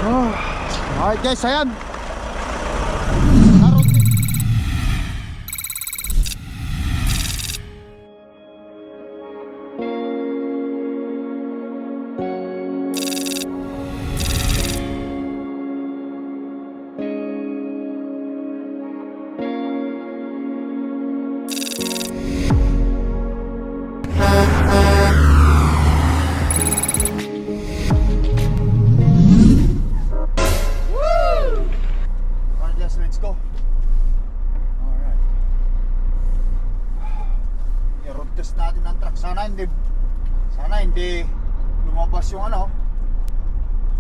Oh. Alright guys, ayan. Let's go. Alright. I-road test natin ang truck. Sana hindi lumabas yung ano.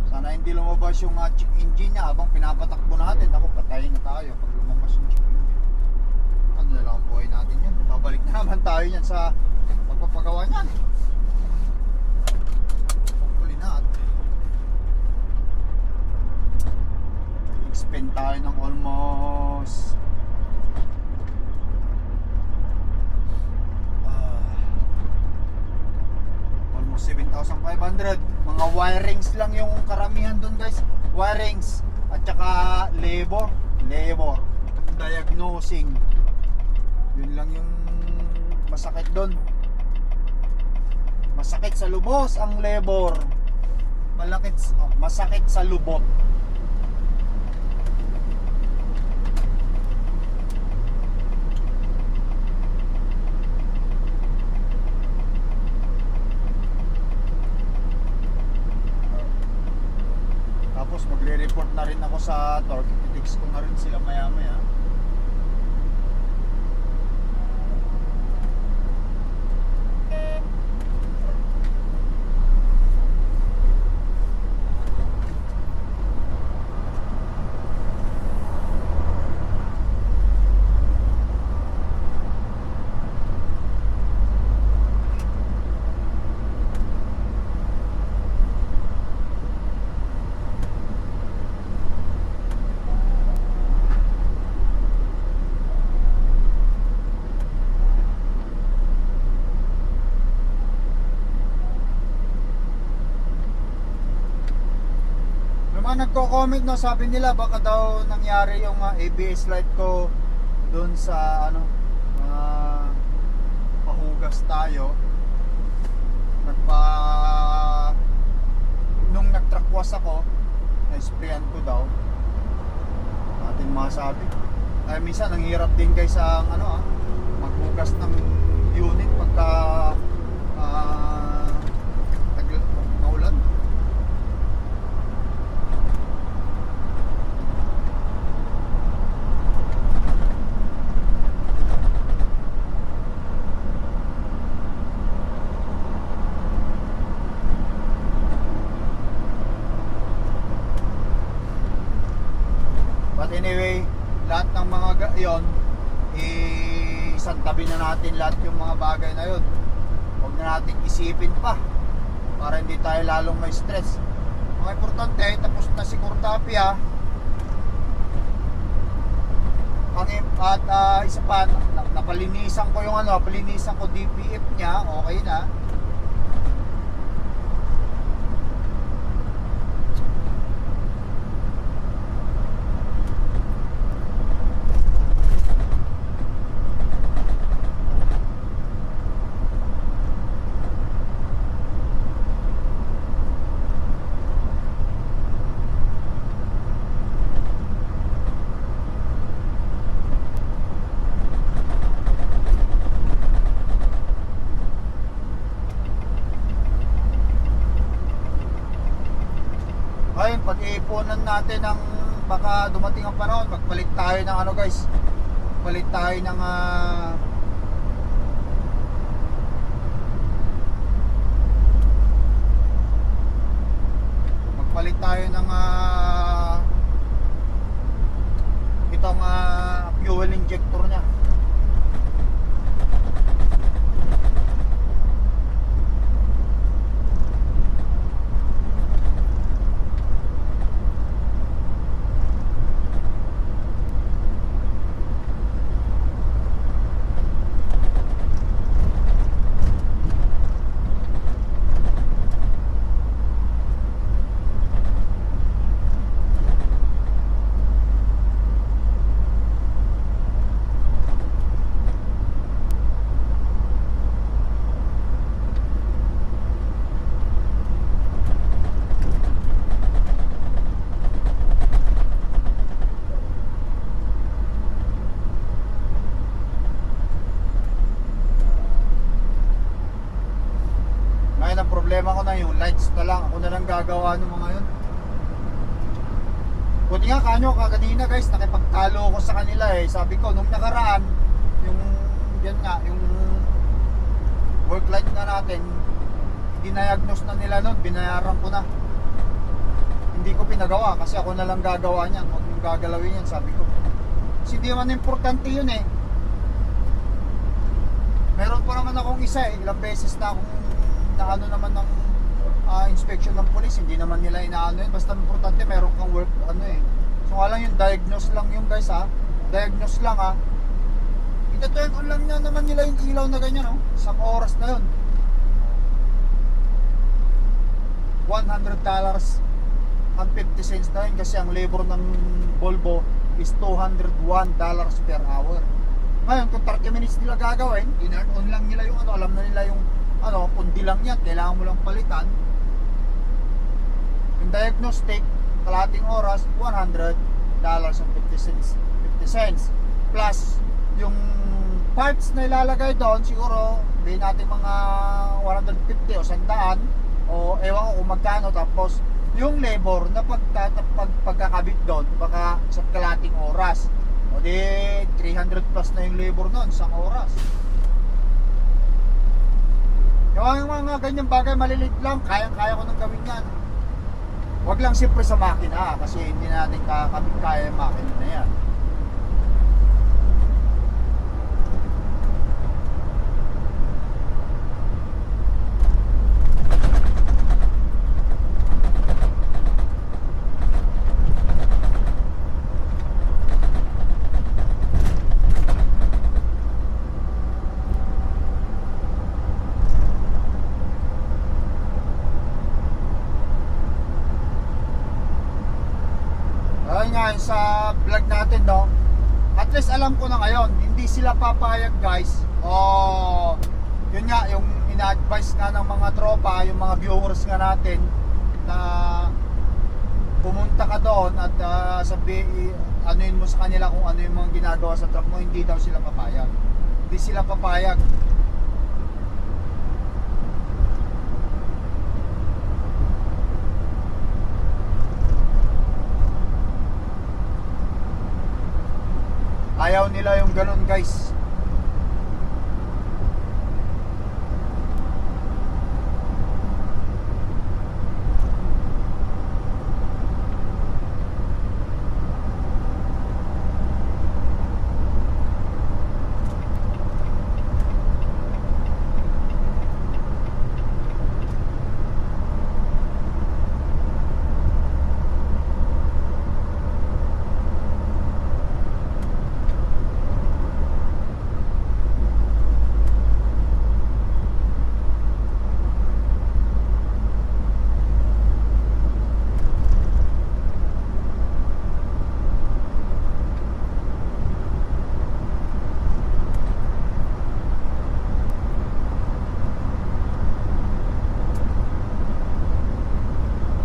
Sana hindi lumabas yung check engine niya habang pinapatakbo natin. Ako, patayin na tayo pag lumabas yung check engine. Ano na lang ang buhay natin yun. Babalik na naman tayo yan sa pagpapagawa niyan. Hopefully not. Spend tayo ng almost almost 7,500. Mga wirings lang yung karamihan doon guys. Wirings at saka labor diagnosing. Yun lang yung masakit doon. Masakit sa lubos ang labor. Masakit sa lubot. Tapos magre-report na rin ako sa torque. I-text ko na rin sila maya-maya. Nagko-comment no, sabi nila baka daw nangyari yung ABS light ko doon sa ano, pahugas tayo. Nung nag-truck wash ako, na-sprayan ko daw. Natin masabi. Ay minsan ang hirap din guys ang ano maghugas ng unit pagka maulan. But anyway, lahat ng mga yon, isang tabi na natin lahat yung mga bagay na yon. Huwag na natin isipin pa para hindi tayo lalong may stress. Ang importante, tapos na si Kurtapia. At isa pa, napalinisan ko yung palinisan ko DPF niya, okay na. Ayun, pag-iipunan natin ng baka dumating ang panahon, magpalit tayo ng guys. Palit tayo ng magpalit tayo ng itong fuel injector niya. parts na lang. Ako na lang gagawa ng mga yun. Buti nga kanina guys, nakipagtalo ko sa kanila eh. Sabi ko, nung nakaraan, yung work light na natin, dinayagnos na nila nun, binayaran ko na. Hindi ko pinagawa kasi ako na lang gagawa niyan. Huwag yung gagalawin yan, sabi ko. Kasi hindi naman importante yun eh. Meron pa naman akong isa eh. Ilang beses na akong naano naman ng inspection ng police. Hindi naman nila inaano yun. Basta importante meron kang work ano eh. So nga lang yung diagnose lang yung guys ha. Diagnose lang ha. Ita-turn on lang na naman nila yung ilaw na ganyan no. Isang oras na yun. $100 and 50 cents na yun kasi ang labor ng Volvo is $201 per hour. Ngayon kung 30 minutes nila gagawin, in-turn on lang nila yung ano, alam na nila yung ano, pundi lang yan, kailangan mo lang palitan. Yung diagnostic, kalahating oras, $100 and 50 cents. Plus, yung parts na ilalagay doon, siguro, bilhin natin mga 150 o 100 o ewan ko kung magkano. Tapos, yung labor na pagkakabit doon, baka sa kalahating oras. O di, 300 plus na yung labor noon, isang oras. Yung mga ganyang bagay malilit lang, kaya ko nang gawin yan. Huwag lang siyempre sa makina kasi hindi natin kakabit kaya yung makina na yan. Sa vlog natin no, at least alam ko na ngayon hindi sila papayag guys. Yun nga yung ina-advise nga ng mga tropa, yung mga viewers nga natin na pumunta ka doon at anuin mo sa kanila kung ano yung mga ginagawa sa truck mo. Hindi daw sila papayag, hindi sila papayag. Ayaw nila yung ganun guys.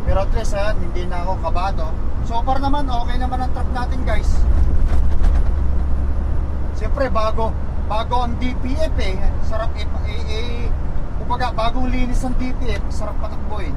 Pero at least hindi na ako kabado. So far naman okay naman ang truck natin guys. Siyempre bago ang DPF eh. Sarap kumbaga bagong linis ang DPF, sarap patakbuhin.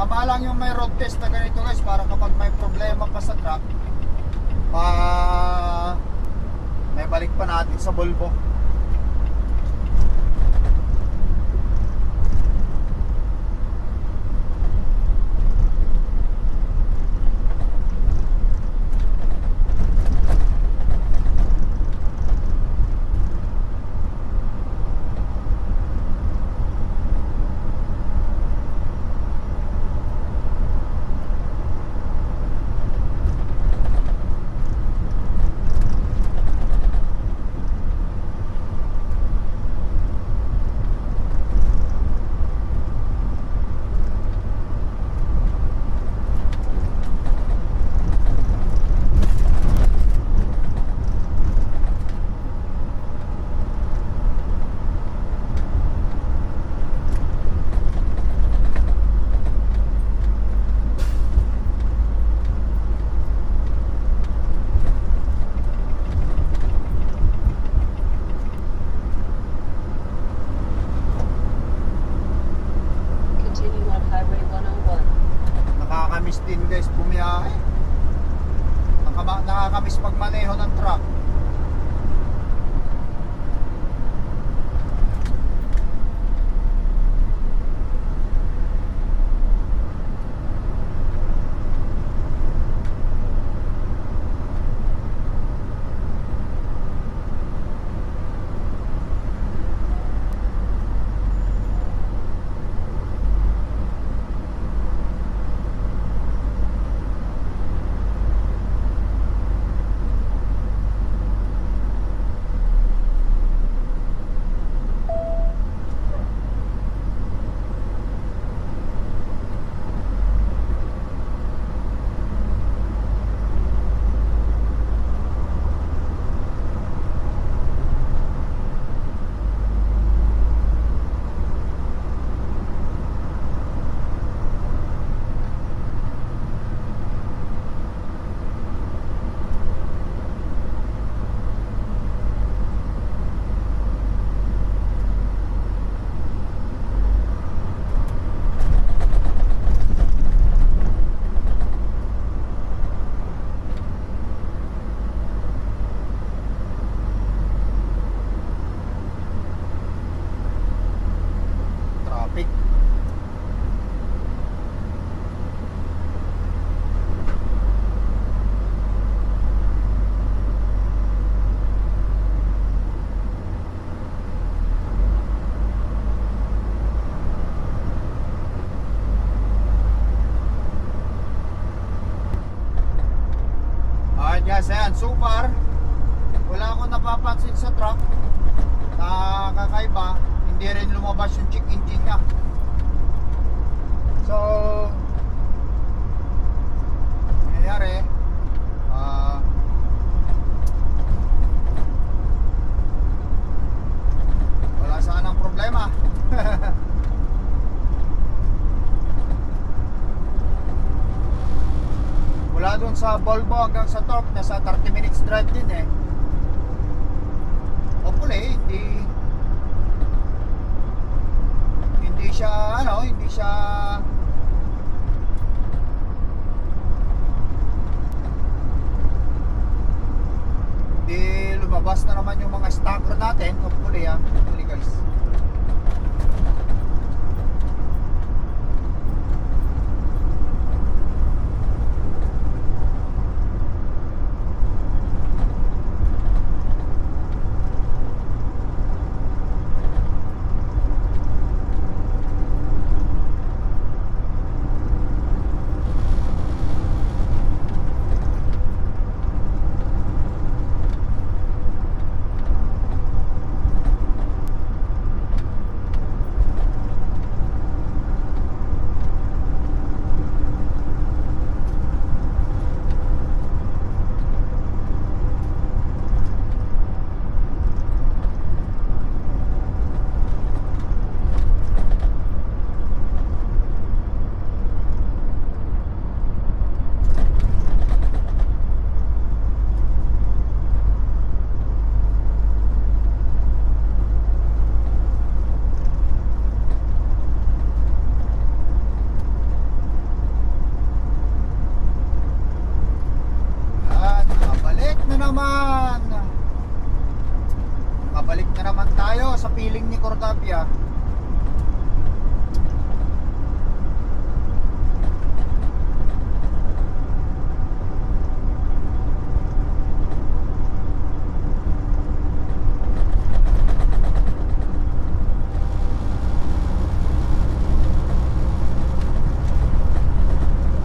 Tama lang yung may road test na ganito guys, para kapag may problema pa sa truck, may balik pa natin sa Volvo. Continue on Highway 101. Nakakamiss din guys bumiyahe. Nakakamiss pagmaneho ng truck. Traffic. Alright guys, ayan, so far wala akong napapansin sa truck na kakaiba. Hindi rin lumabas yung check engine niya. So nangyayari, wala sanang problema. Mula dun sa Volvo hanggang sa Torque, nasa 30 minutes drive din eh. Hopefully, hindi siya, hindi siya hindi lumabas na naman yung mga stacker natin. Hopefully guys. Tapia.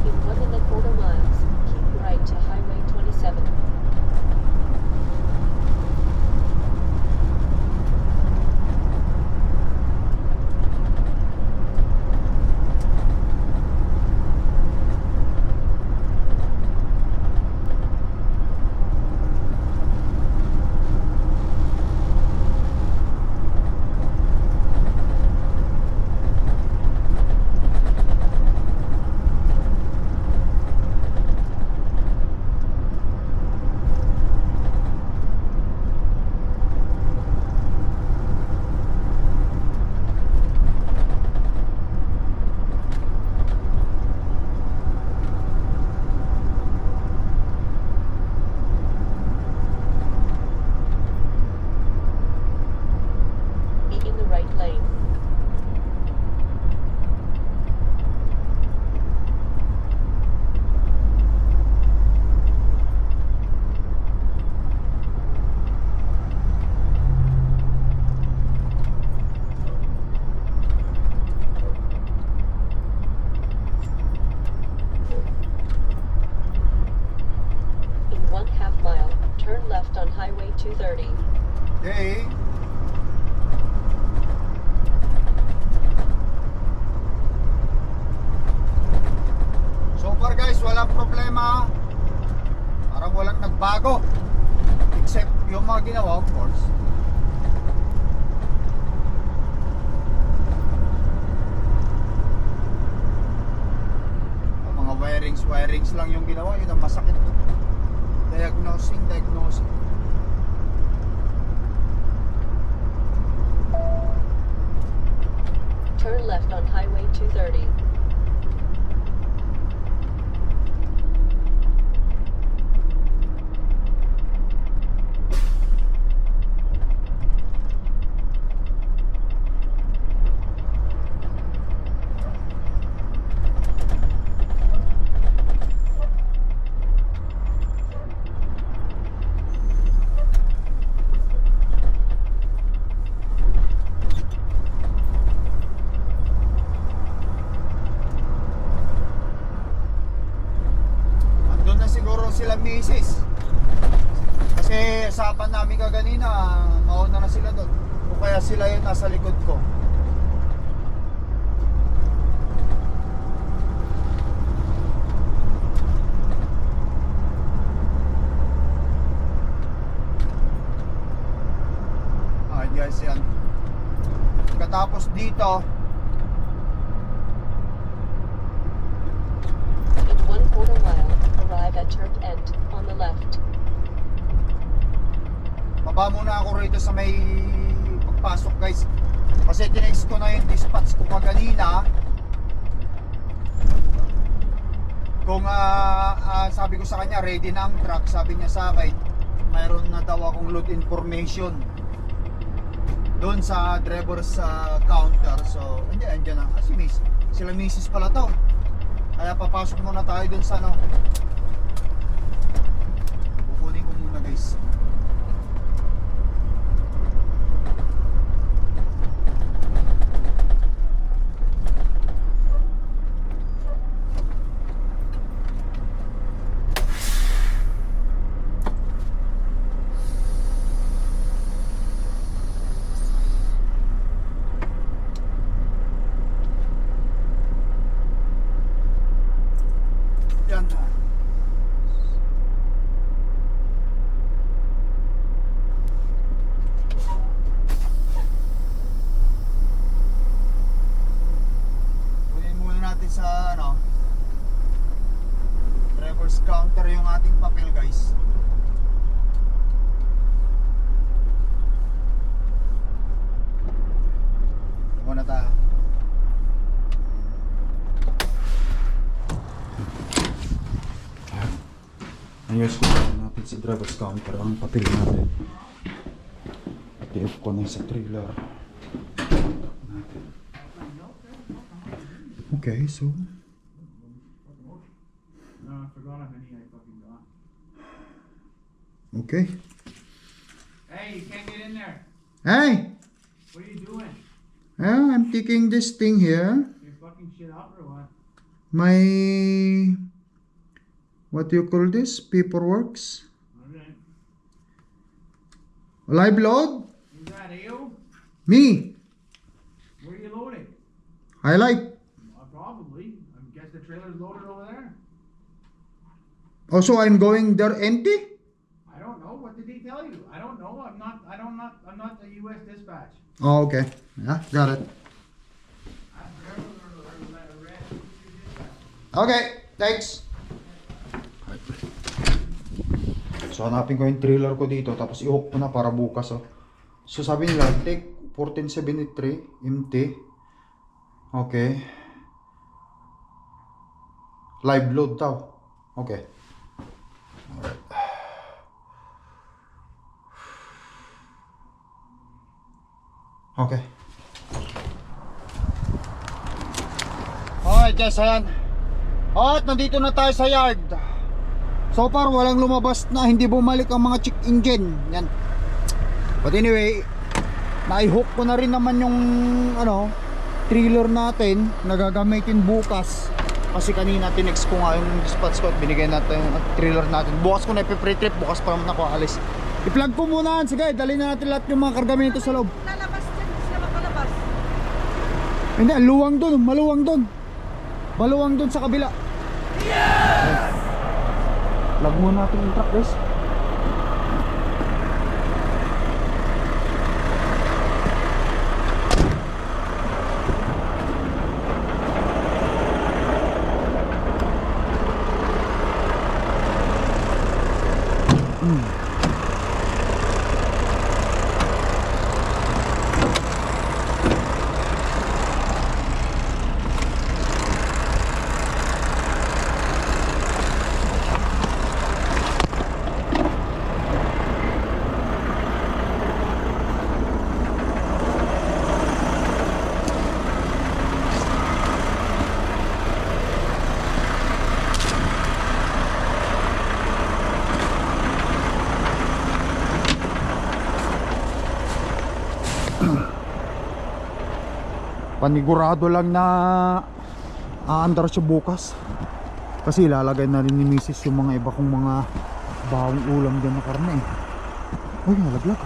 In 1.25 miles, keep right to Highway 27. Be in the right lane. In 1/2 mile, turn left on Highway 230. Okay. So far guys, walang problema. Parang walang nagbago. Except yung mga ginawa, of course. Ang mga wirings lang yung ginawa. Yun ang masakit. Diagnosing. Turn left on Highway 230. Andun na siguro sila misis. Kasi usapan namin kaganina, mauna na sila doon. O kaya sila yung nasa likod ko. Ay guys, yan. Katapos dito, In 1/4 mile, arrive at turn end on the left. baba muna ako rito sa may pagpasok guys. Kasi tinext ko na yung dispatch ko kaganina. Kung sabi ko sa kanya ready na ang truck, sabi niya sa akin mayroon na daw akong load information doon sa driver's counter. So hindi, andyan na kasi sila misis pala to. Kaya papasok muna tayo doon sa ano. Kukunin ko muna guys. Yan. Kunin muna natin sa ano, driver's counter yung ating papel guys. Muna tayo. Ayos ko natin sa driver's counter ang papel natin. Pati ko na sa trailer. Okay, so No, I forgot how many I fucking got. okay. Hey, you can't get in there. Hey, What are you doing? I'm taking this thing here. You're fucking shit up or what? My, what do you call this? Paperworks. Alright. Live load. Is that you? Me. Where are you loading? Highlight. Probably. I guess the trailer's loaded over there. Also, I'm going there empty. I don't know. What did he tell you? I don't know. I'm not the US dispatch. Oh, okay. Yeah, got it. Okay, thanks. So hanapin ko yung trailer ko dito tapos i-hook ko na para bukas oh. So sabi nila take 1473 empty. Okay. Live load daw. Okay. Alright. Okay. Alright guys, ayan. At nandito na tayo sa yard. So far walang lumabas na hindi bumalik ang mga check engine. Yan. But anyway, nai-hook ko na rin naman yung trailer natin na gagamitin bukas. Kasi kanina tinext ko nga yung dispatch ko at binigay natin yung trailer natin. Bukas ko na ipi-pre-trip, bukas pa naman ako alis. I-plug ko muna, sige, dali na natin lahat yung mga kargamento sa loob. Lalabas dyan, hindi sila makalabas. Hindi, luwang doon, maluwang doon. Maluwang doon sa kabila. Yeah! Plug muna natin yung truck guys. Panigurado lang na aandar siya bukas. Kasi ilalagay na rin ni Mrs. yung mga iba kong mga bawang ulam dyan na karne eh. Uy, nalaglag.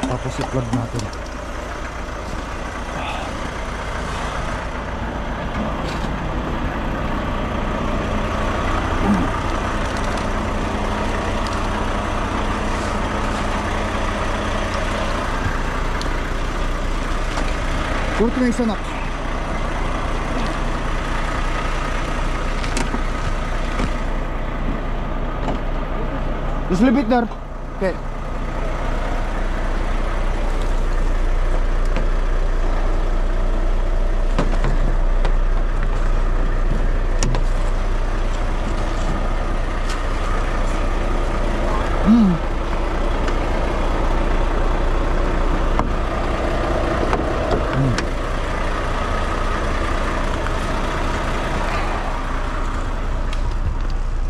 Tapos i-plug natin. Kurti na isa na. Just leave it there. Okay.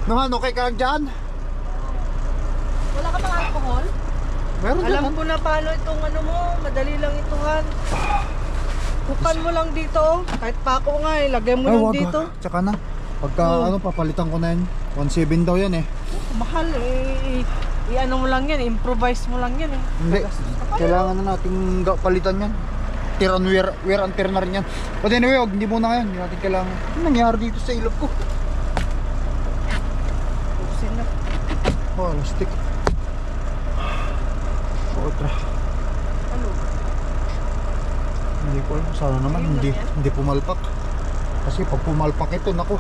Naman, okay ka lang dyan? Wala ka bang alcohol? Meron Alam dyan. ko na paano itong ano mo, madali lang ituhan. Hukan mo lang dito, kahit pa ako nga eh, lagay mo lang dito. Tsaka na. Pagka papalitan ko na yan. 1.7 daw yan eh. Mahal eh, i-ano mo lang yan, improvise mo lang yan eh. Hindi. Kailangan na nating palitan yan. Tear and wear and tear na rin yan. But anyway, hindi muna ngayon. Hindi natin kailangan. Ano nangyari dito sa ilog ko? Usin na. Oh, elastic. Otra. Ano? Hindi ko alam. Sana naman Ayun lang yan. hindi pumalpak. Kasi pag pumalpak ito, nako.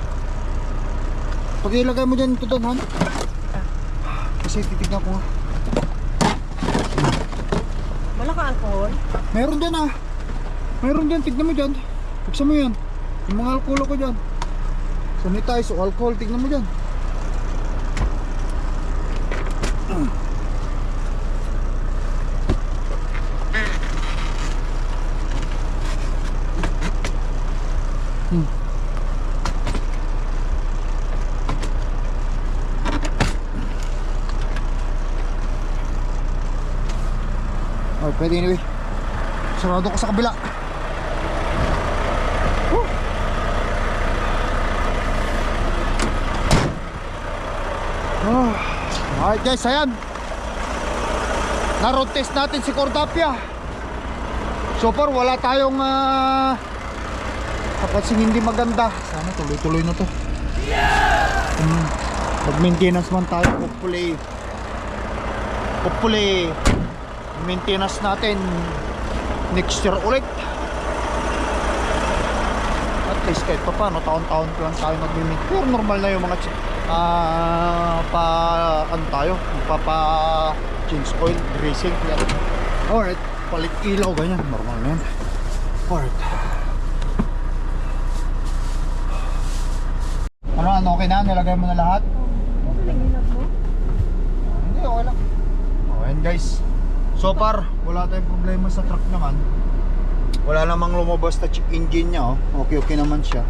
Pag-ilagay mo dyan ito doon, Han. Kasi titignan ko nga. Wala ka alcohol? Meron dyan ah. Meron dyan, tignan mo dyan. Buksan mo yan. Yung mga alcohol ko dyan. Sanitize o alcohol, tignan mo dyan. Oh, pwede anyway. Sarado ko sa kabila. Woo! Oh. Alright guys, ayan. Na-road test natin si Cordapia. So far wala tayong kapansing hindi maganda. Sana tuloy-tuloy na to. Mag-maintenance man tayo. Hopefully maintenance natin next year ulit. At least kahit pa paano taon-taon lang tayo nag-maintenance. Pero normal na yung mga ano tayo, change oil, greasing yan. Alright, palit ilaw ganyan, normal na yan. Alright. Ano, okay na? Nilagay mo na lahat? Okay lang inag mo? Hindi, okay lang. Okay guys, so far wala tayong problema sa truck naman. Wala namang lumabas na engine nya, oh. Okay naman siya.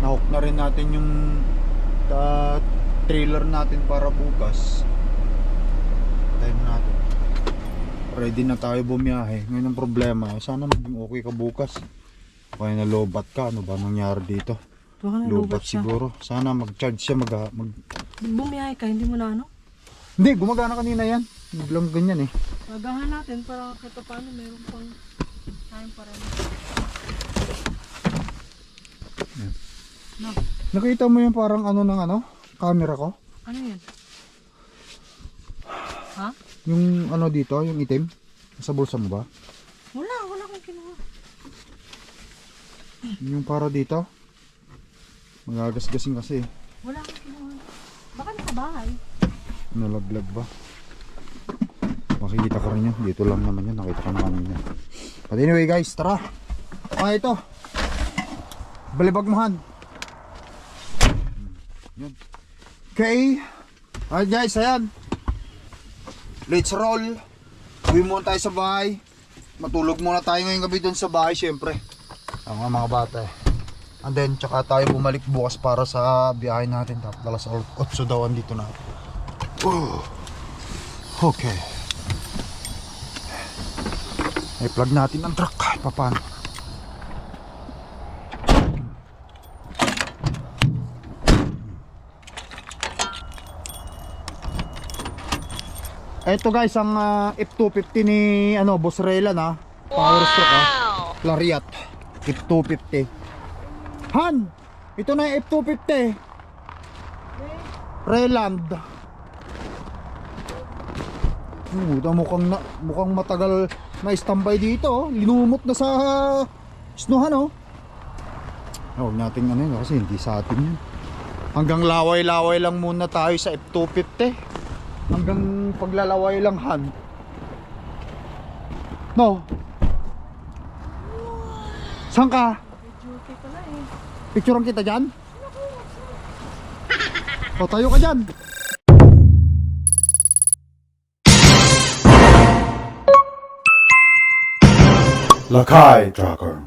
Nahook na rin natin yung trailer natin para bukas. Time natin. Ready na tayo bumiyahe. Ngayon ang problema, sana maging okay ka bukas. Kaya na lobat ka, ano ba nangyari dito? Lobat siguro. Sana mag-charge siya, Bumiyahe ka, hindi mo na ano? Hindi, gumagana kanina yan. Biglang ganyan eh. Agahan natin para kahit paano meron pang time para no. Nakita mo yung parang ano ng ano? Camera ko? Ano yan? Ha? Yung ano dito, yung itim? Sa bulsa mo ba? Wala akong kinuha. Yung para dito? Magagasgasin kasi. Wala akong kinuha. Baka nasa bahay. Nalaglag ba? Makikita ko rin yun. Dito lang naman yun. Nakita ko na kanina. But anyway guys, tara. Okay ito. Balibag mo, Han. Yun. Okay. Alright guys, ayan. Let's roll. Uwi muna tayo sa bahay. Matulog muna tayo ngayong gabi dun sa bahay, syempre. Ang mga bata eh. And then, tsaka tayo bumalik bukas para sa biyahe natin. Tapos dalas 8 daw andito na. Okay. I-plug natin ang truck. Paano? Ito guys ang F250 ni Boss Relan ha. Power stroke ha. Lariat F250. Han, ito na yung F250. Reland. Mukhang matagal na standby dito. Linumot na sa snohan oh. Huwag natin ano yun kasi hindi sa atin yun. Hanggang laway-laway lang muna tayo sa F250. Hanggang paglalaway lang, Han. No. Saan ka? Duty ko na eh. Picturean kita dyan? O tayo ka dyan. Lakai Tracker.